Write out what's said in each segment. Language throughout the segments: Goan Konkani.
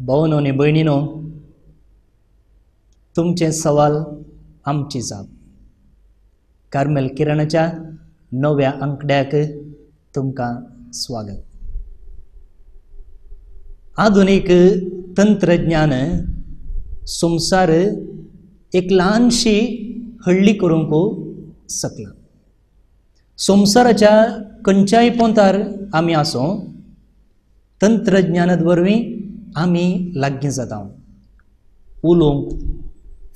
भावनो आनी भयणीनो, तुमचें सवाल आमची जाप. कार्मेल किरणाच्या नव्या आंकड्याक तुमकां स्वागत. आधुनीक तंत्रज्ञान संवसार एक ल्हानशी हळ्ळी करूंक शकला. संवसाराच्या खंयच्याय पोंतार आमी आसूं, तंत्रज्ञाना वरवीं आमी लागीं जाता. उलोवंक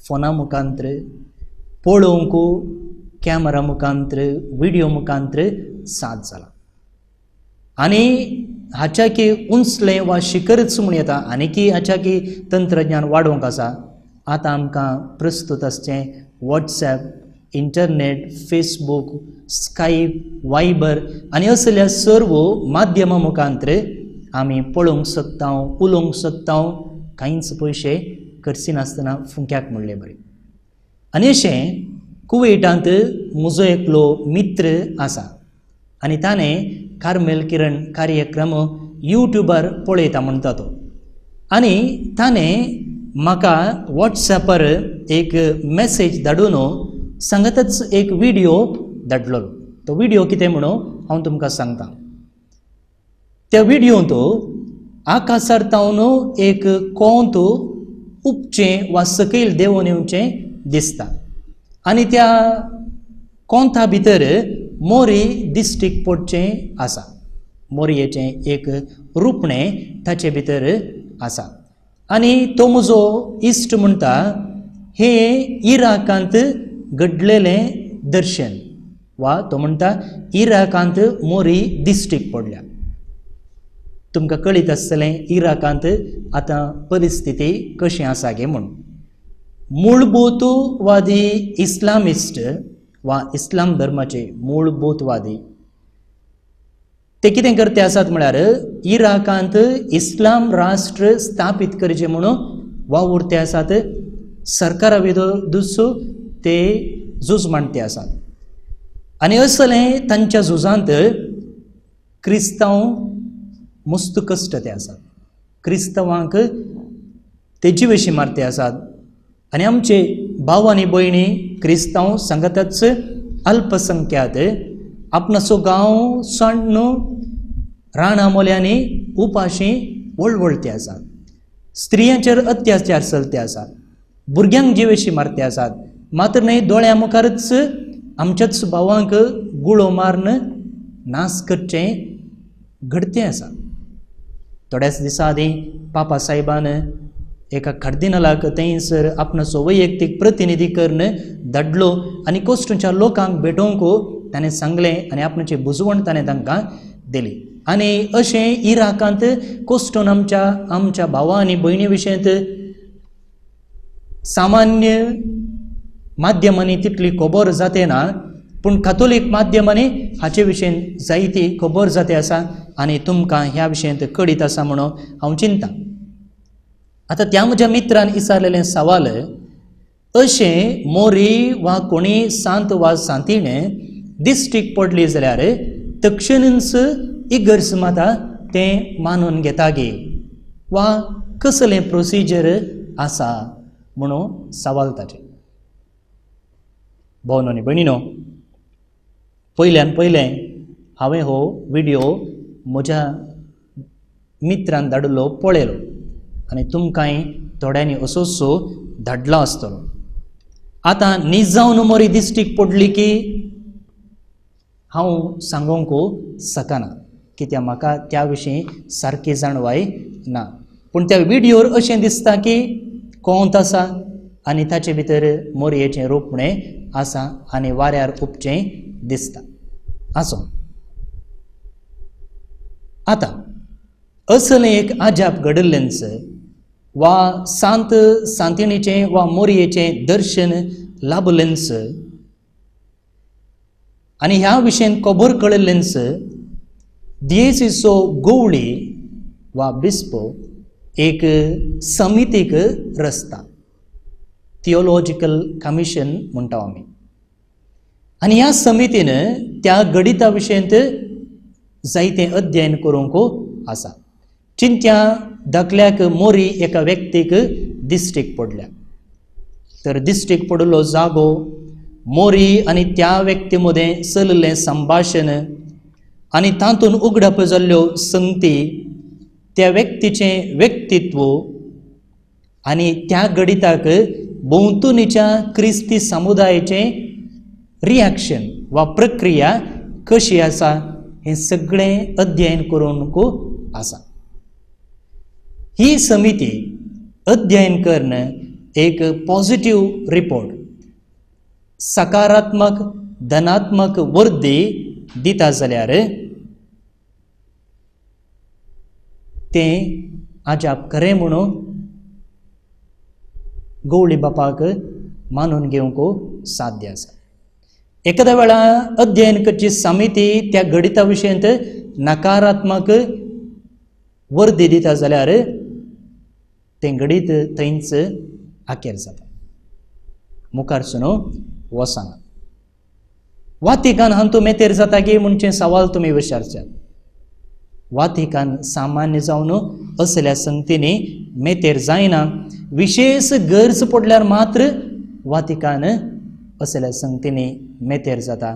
फोना मुखांत्र, पळोवंक कॅमरा मुखांत्र, विडियो मुखांत्र साथ जाला. आनी हाच्याकी उंचलें वा शिखरच म्हूण येता आनीकी हाच्याकी तंत्रज्ञान वाडोवंक आसा. आतां आमकां प्रस्तूत आसचें WhatsApp, internet, Facebook, Skype, Viber आनी असल्या सर्व माध्यमां मुखांत्र आमी पळोवंक शकता, उलोवंक शकता, कांयच पयशे खर्चिनासतना फुंक्याक म्हणले बरें. आनी अशें कुवेटांत म्हजो एकलो मित्र आसा आनी ताणें कार्मेल किरण कार्यक्रम यूट्यूबार पळयता म्हणटा तो. आनी ताणें म्हाका वॉट्सॅपार एक मॅसेज धाडून सांगतच एक विडियो धाडलो. तो विडियो कितें म्हणून हांव तुमकां सांगता. त्या विडियोंत आकाशार तावन एक कोंत उपचें वा सकयल देंवून येवचें दिसता आनी त्या कोंता भितर मोरी दिश्टीक पडचें आसा. मोरयेचें एक रुपणें ताचे भितर आसा. आनी तो म्हजो इश्ट म्हणटा, हें इराकांत घडलेलें दर्शन वा तो म्हणटा इराकांत मोरी दिश्टीक पडल्या. तुमकां कळीत आसतलें इराकांत आतां परिस्थिती कशी आसा गे म्हूण. मूळभूतवादी इस्लामिस्ट वा इस्लाम धर्माचे मूळभूतवादी ते कितें करते आसात म्हळ्यार इराकांत इस्लाम राष्ट्र स्थापीत करचें म्हणून वावुरते आसात. सरकारा विरोध ते झूज मांडते आसात. आनी असलें तांच्या झुजांत क्रिस्तांव मस्त कश्ट ते आसात. क्रिस्तांवांक ते जिवेशी मारते आसात. आनी आमचे भाव आनी भयणी क्रिस्तांव सांगताच अल्पसंख्यात आपणाचो गांव सांडून राणा मोल्यांनी उपाशी वळवळते आसात. स्त्रियांचेर अत्याचार चलते आसात. भुरग्यांक जिवेशी मारते आसात. मात्र न्हय, दोळ्या मुखारच आमच्याच भावांक गुळो मारून नाश करचें घडतें आसा. थोड्याच दिसां आदीं पापा साहेबान एका कार्दिनालाक थंयसर आपणाचो वैयक्तीक प्रतिनिधी करून धाडलो आनी कोस्टूच्या लोकांक भेटोवंक ताणें सांगलें आनी आपणाची बुजवण ताणें तांकां दिली. आनी अशें इराकांत कोस्टून आमच्या आमच्या भावा आनी भयणी विशयांत सामान्य माध्यमांनी तितली खबर जाते ना, पूण कातोलीक माध्यमांनी हाचे विशयन जायती खबर जाते आसा आनी तुमकां ह्या विशयांत कळीत आसा म्हणून हांव चिंता. आतां त्या म्हज्या मित्रान विचारलेलें सवाल, अशें मोरी वा कोणी सांत वा सांतीणें दिश्टीक पडली जाल्यार तक्षणच इगर्ज माता तें मानून घेता गे वा कसलें प्रोसिजर आसा म्हणून सवाल ताचें. भावनो आनी भयणीनो, पयल्यान पयलें हांवें हो विडियो म्हज्या मित्रान धाडिल्लो पळयलो आनी तुमकांय थोड्यांनी असोचसो धाडला आसतलो. आतां निजावन मोरी दिश्टीक पडली की हांव सांगूंक शकना, कित्याक म्हाका त्या विशीं सारकी जाणवाय ना. पूण त्या विडियोर अशें दिसता की कोंत आसा आनी ताचे भितर मोरयेचें रोपणें आसा आनी वाऱ्यार उपचें दिसता. आसूं, आतां असलें एक अजाप घडिल्लेंच वा सांत सांतिणीचें वा मोरयेचें दर्शन लाभलेंच आनी ह्या विशयान खबर कळिल्लेंच दियेसीचो गोवळी वा बिस्पो एक समितीक रचता, थियोलॉजिकल कमिशन म्हणटा आमी. आनी ह्या समितीन त्या गणिता विशयांत जायतें अध्ययन करूंक आसा. चिंत्या धाकल्याक मोरी एका व्यक्तीक दिश्टीक पडल्या तर दिश्टीक पडिल्लो जागो, मोरी आनी त्या व्यक्ती मदें चलिल्लें संभाशण आनी तातूंत उगडप जाल्ल्यो संगती, त्या व्यक्तीचें व्यक्तित्व आनी त्या घडिताक भोंवतणीच्या क्रिस्ती समुदायाचें रिएक्शन वा प्रक्रिया कशी आसा हें सगळें अध्ययन करूंक आसा. ही समिती अध्ययन करून एक पॉझिटिव्ह रिपोर्ट, सकारात्मक धनात्मक वर्दी दिता जाल्यार तें अजाप खरें म्हणून गवळी बापाक मानून घेवंक साध्य आसा. एखाद्या वेळा अध्ययन करची समिती त्या गणिता विशयांत नकारात्मक वर्दी दिता जाल्यार तें गणीत थंयच आखेर जाता, मुखार सुनो वचना. वातिकान हातूंत मेतेर जाता की म्हणचें सवाल तुमी विचारच्यात. वातिकान सामान्य जावन असल्या संगतींनी मेतेर जायना, विशेष गरज पडल्यार मात्र वातिकान असल्या संगतींनी मेतेर जाता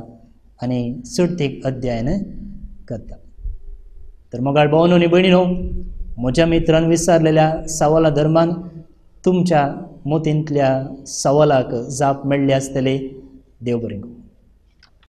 आनी चडतीक अध्ययन करता. तर मोगाळ भावनो आनी भयणीनो, म्हज्या मित्रान विचारलेल्या सवाला दरम्यान तुमच्या मतींतल्या सवालाक जाप मेळ्ळी आसतली. देव बरें करूं.